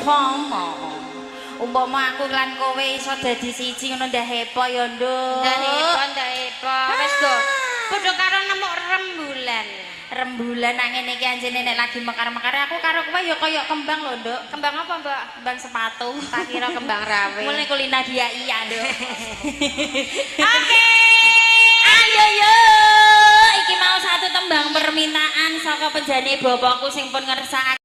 Umpama umpama aku lan kowe iso dadi siji ngono, ndah hepo ya, Nduk. Ndak hepo, ndak hepo. Wis go. Padha karo nemu rembulan. Rembulan nang ngene iki anjene nek lagi mekar-mekar, aku karo kowe ya kaya kembang lho, Nduk. Kembang apa, Mbak? Kembang sepatu. Tak kira kembang rawe. Mulai kulina dia iya, Nduk. Oke. Ayo yo, iki mau satu tembang permintaan saka penjane bapakku sing pun ngersakake.